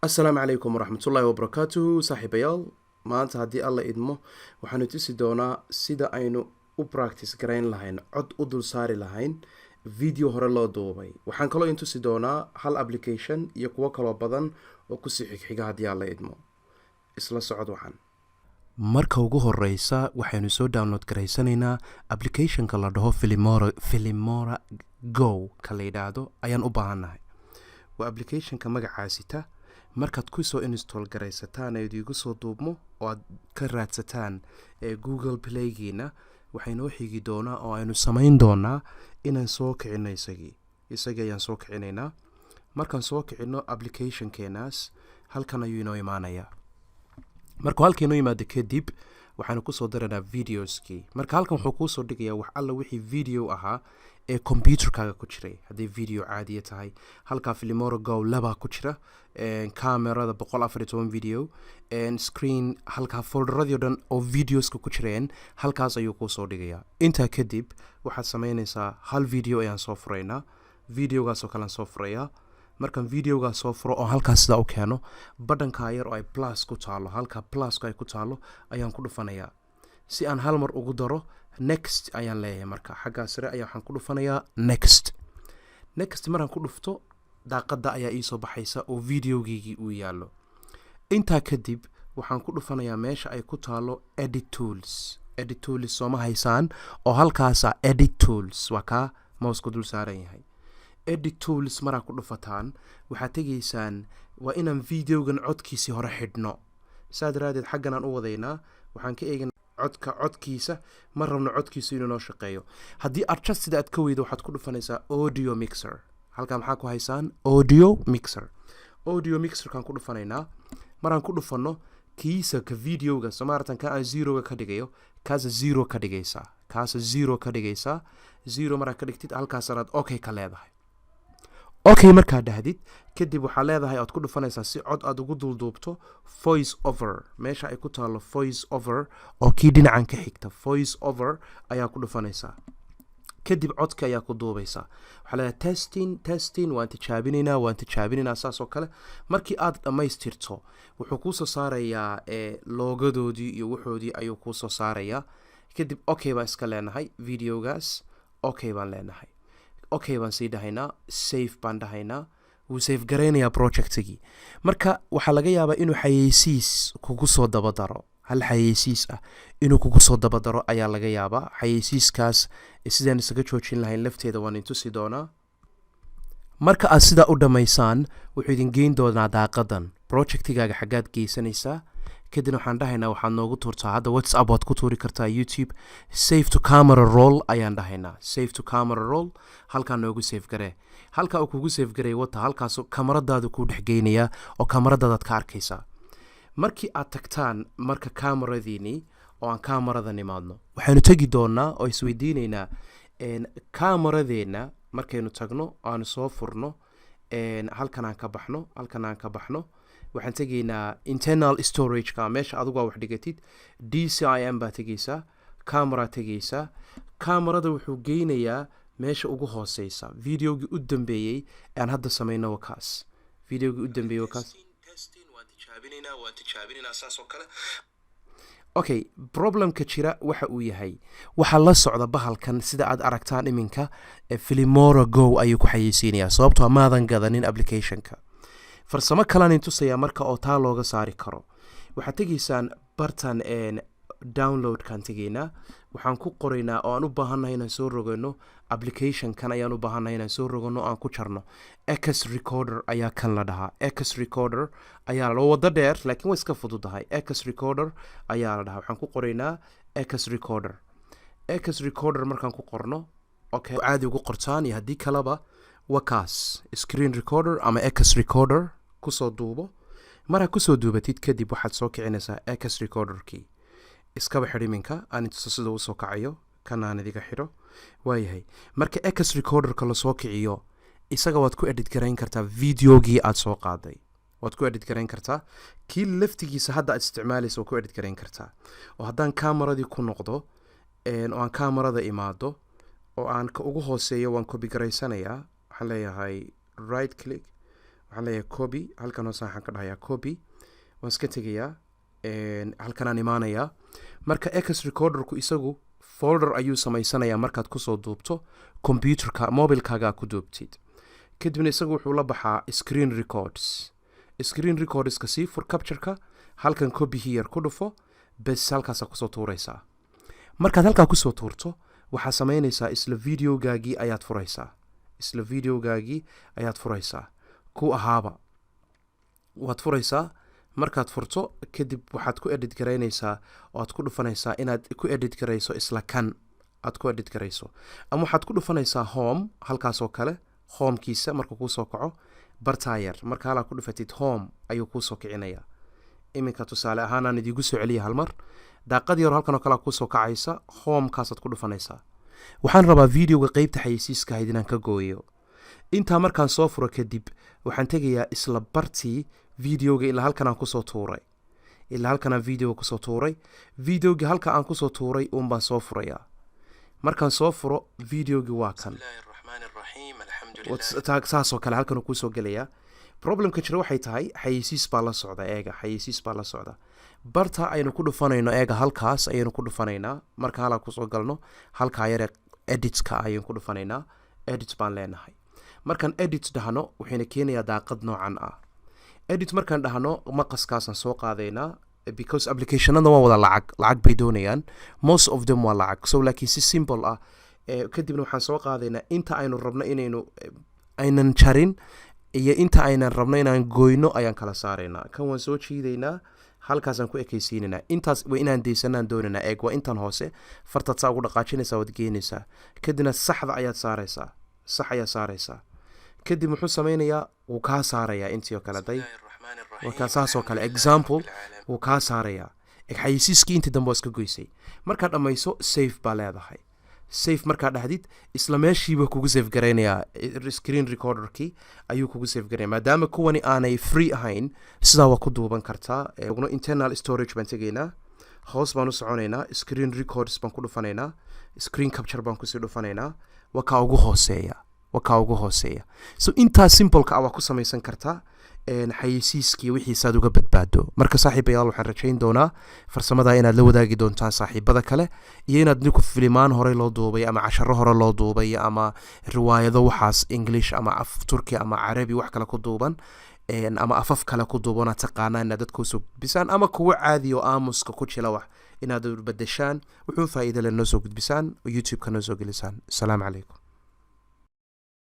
Asalaamu calaykum waraxmatullaahi wabarakaatuhu, saaxiibayaal. Maanta, haddii Alla idmo, waxaanu tusi doonaa sida aynu u practice garayn lahayn, cod u dul saari lahayn video hore loo duubay. Waxaan kaloo in tusi doonaa hal application iyo kuwo kaloo badan oo kusii xigxiga, haddii Alla idmo. Isla socod waxaan. Marka ugu horeysa, waxaynu soo download garaysanaynaa applicationka la dhaho Filmora. Filmora Go ka la yidhaahdo ayaan u baahannahay. Waa applicationka magacaasita. Markaad kusoo install garaysataan ee idigu soo duubmo oo aad ka raadsataan ee Google Playgiina, waxaynoo xigi doonaa oo aynu samayn doonaa inaan soo kicino isagii. Isagii ayaan soo kicinaynaa. Markaan soo kicino applicationkeenaas, halkan ayuu inoo imaanayaa. Markuu halka inoo yimaado kadib, waxaanu kusoo daraynaa videoskii. Marka halkan wuxuu kuusoo dhigayaa wax alla wixii video ahaa ee computerkaaga ku jiray. Hadday video caadiya tahay, halkaa Filmora Go labaa ku jira, camerada 114 video screen, halkaa folderadii o dhan oo videoska ku jireen halkaas ayuu kuusoo dhigayaa. Intaa kadib waxaad sameynaysaa, hal video ayaan soo furaynaa. Videogaasoo kalean soo furayaa. Markaan videogaa soo furo oo halkaas sidaa u keeno, badhankaa yar oo ay plus ku taalo, halkaa pluska ay ku taalo ayaan ku dhufanayaa si aan hal mar ugu daro. Next ayaan leeyahay. Marka xaggaa sare ayaa waxaan ku dhufanayaa next. Next markaan ku dhufto, daaqadda ayaa iisoo baxaysa oo videogeygii uu yaallo. Intaa kadib waxaan ku dhufanayaa meesha ay ku taalo edit tools. Edit tools sooma haysaan? Oo halkaasa edit tools waa kaa mouseka dul saaran yahay. Edit tools maraa ku dhufataan, waxaad tegaysaan, waa inaan videogan codkiisii hore xidhno. Saa daraadeed xaggan aan u wadaynaa. Waxaan ka eeganaa codka. Codkiisa ma rabno, codkiisu inuu noo shaqeeyo. Haddii adjustida aad ka weydo, waxaad ku dhufanaysaa audio mixer. Halkaa maxaa ku haysaan? Audio mixer. Audio mixerkaan ku dhufanaynaa. Maraan ku dhufanno, kiisa ka videoga somaaratan ka aan zeroga ka dhigayo, kaasa zero ka dhigaysaa, kaasa zero ka dhigaysaa. Zero markaa ka dhigtid, halkaasanaad okay ka leedahay. Okay markaad dhahdid kadib, waxaa leedahay oad ku dhufanaysaa si cod aad ugu dulduubto voice over. Meesha ay ku taalo voice over oo kii dhinacan ka xigta, voice over ayaa ku dhufanaysaa. Kadib codka ayaa ku duubaysaa. Waxaa leedahay testing, testing. Waan tijaabinaynaa, waan tijaabinaynaa. Saas oo kale markii aad dhammaystirto, wuxuu kuusoo saarayaa loogadoodii iyo wuxoodii ayuu kuusoo saarayaa. Kadib okay baan iska leenahay. Videogaas okay baan leenahay, okay baan sii dhahaynaa, save baan dhahaynaa. Wuu save garaynayaa projectigii. Marka waxaa laga yaabaa inuu xayeysiis kugu soo dabadaro. Hal xayeysiis ah inuu kugu soo dabadaro ayaa laga yaabaa. Xayeysiiskaas sidaan isaga joojin lahayn lafteeda waan intusi doonaa. Marka aad sidaa u dhammaysaan, wuxuu idin geyn doonaa daaqadan. Projectigaaga xaggaad geysanaysaa? Kadibna waxaan dhahaynaa, waxaad noogu tuurtaa hadda WhatsApp, waad ku tuuri kartaa YouTube. Save to camera roll ayaan dhahaynaa. Save to camera roll, halkaa noogu save garee. Halkaa uu kugu save garay wata, halkaas kamaradaadu kuu dhex geynayaa oo kamaradaadaad ka arkaysaa. Markii aad tagtaan marka kamaradiinii oo aan kamarada nimaadno, waxaynu tegi doonaa oo isweydiinaynaa kamaradeenna. Markaynu tagno, aanu soo furno, halkan aan ka baxno, halkan aan ka baxno, waxaan tegaynaa internal storageka, meesha adigu aa wax dhigatid. DCIM baa tegaysaa, camera tegaysaa. Kamarada wuxuu geynayaa meesha ugu hooseysa. Videogii u dambeeyey aan hadda samayno wa kaas. Videogii u dambeeyey wa kaas. Waan tijaabinaynaa, waan tijaabinaynaa. Saas oo kale. Okay, problemka jira waxa uu yahay, waxaa la socda bahalkan sida aad aragtaan iminka, Filmora Go ayuu ku xayeysiinayaa, sababtoo maadan gadanin applicationka. Farsamo kalaan tusayaa marka oo taa looga saari karo. Waxaad tegaysaan bartan downloadkaan tegaynaa. Waxaan ku qoraynaa oo aan u baahannahay inaan soo rogano applicationkan ayaan u baahannahay inaan soo rogano, aan ku jarno. X Recorder ayaa kan la dhahaa. X Recorder ayaa loo wado dheer, laakiin way iska fududahay. X Recorder ayaa la dhahaa. Waxaan ku qoraynaa X Recorder. X Recorder markaan ku qorno, okay, caadi ugu qortaan iyo haddii kaleba, wakaas screen recorder ama X Recorder kusoo duubo. Markaa kusoo duubatid kadib, waxaad soo kicinaysaa X Recorderkii. Iskaba xidh iminka, aan intuso sida usoo kacayo. Kana aan idiga xidho. Waayahay, marka X Recorderka lasoo kiciyo, isaga waad ku edit garayn kartaa. Videogii aad soo qaaday waad ku edit garayn kartaa. Kii laftigiisa hadda aad isticmaalaysa waad ku edit garayn kartaa. Oo haddaan kaamaradii ku noqdo oo aan kaamarada imaado oo aan ka ugu hooseeyo, waan copy garaysanayaa. Waxaan leeyahay right click. Waxaan leeyahay copy. Waxaan leeyahay copy. Halkan hoose waxaan ka dhahayaa copy. Waan iska tegayaa, halkanaan imaanayaa. Marka X Recorderku isagu folder ayuu samaysanayaa markaad kusoo duubto computerka, mobilkaagaa ku duubtid. Kadibna isagu wuxuu la baxaa screen records. Screen recordska sii fur, captureka halkan copy here ku dhufo, bes, halkaasaa kusoo tuuraysaa. Markaad halkaa kusoo tuurto, waxaa samaynaysaa isla videogaagii ayaad furaysaa. Isla videogaagii ayaad furaysaa, ku ahaaba waad furaysaa. Markaad furto kadib, waxaad ku edit garaynaysaa oo aad ku dhufanaysaa inaad ku edit garayso, isla kan aad ku edit garayso, ama waxaad ku dhufanaysaa home halkaasoo kale. Homekiisa markuu kuusoo kaco, bartaa yar marka halaa ku dhufatid, home ayuu kuusoo kicinayaa. Iminka tusaale ahaan aan idiigu soo celiya halmar. Daaqadii hore halkan oo kalea kuusoo kacaysa, homekaasaad ku dhufanaysaa. Waxaan rabaa videoga qeybta xayeysiiska ahayd inaan ka gooyo. Intaa markaan soo furo kadib, waxaan tegayaa isla bartii videoga ilaa halkan aan kusoo tuuray. Ilaa halkan aan videoga kusoo tuuray, videogii halka aan kusoo tuuray uun baan soo furayaa. Markaan soo furo, videogii waa kan, saasoo kale halkan uu kuusoo gelayaa. Problemka jira waxay tahay xayeysiis baa la socda. Eega, xayeysiis baa la socda. Barta aynu ku dhufanayno, eega, halkaas ayaynu ku dhufanaynaa. Marka halaa kusoo galno, halkaa yare editka ayaynu ku dhufanaynaa. Edit baan leenahay. Markaan edit dhahno, waxayna keenayaa daaqad noocan ah. Edit markaan dhahno, maqaskaasaan soo qaadaynaa, because applicationada waa wada lacag, lacag bay doonayaan. Most of them waa lacag. So laakiin si simple ah. Kadibna waxaan soo qaadaynaa inta aynu rabno inaynu aynan jarin iyo inta aynan rabno inaan goyno ayaan kala saaraynaa. Kan waan soo jiidaynaa, halkaasaan ku ekaysiinaynaa. Intaas waa inaan daysanaan doonaynaa. Eeg, waa intan hoose. Fartaad saa ugu dhaqaajinaysaa, waad geenaysaa, kadibna saxda ayaad saaraysaa, sax ayaad saaraysaa. Kadib muxuu sameynayaa? Wuu kaa saarayaa intii oo kale. Day, markaa saasoo kale, example, wuu kaa saarayaa. Xayeysiiskii intii dambe waa iska goysay. Markaad dhammayso, save baa leedahay. Save markaa dhahdid, isla meeshiiba kugu save garaynayaa. Screen recorderkii ayuu kugu save garaynaya. Maadaama kuwani aanay free ahayn, sidaa waa ku duuban kartaa. Internal storage baan tegaynaa, hoos baan u soconaynaa, screen records baan ku dhufanaynaa, screen capture baan kusii dhufanaynaa. Waa kaa ugu hooseeya, waa kaa ugu hooseeya. So intaa simpleka ah waa ku samaysan kartaa xayeysiiskii wixiisaad uga badbaado. Marka saaxiibayaal, waxaan rajayn doonaa farsamada inaad la wadaagi doontaan saaxiibada kale, iyo inaad ninku filimaan horey loo duubay ama casharo hore loo duubay ama riwaayado, waxaas English ama af Turki ama Carabi wax kale ku duuban ama afaf kale ku duuban aad taqaanaa, inaad dadka usoo gudbisaan, ama kuwo caadi oo aamuska ku jila wax inaad bedeshaan, wuxuu faa'iida le noo soo gudbisaan oo YouTube-ka noo soo gelisaan. Asalaamu calaykum.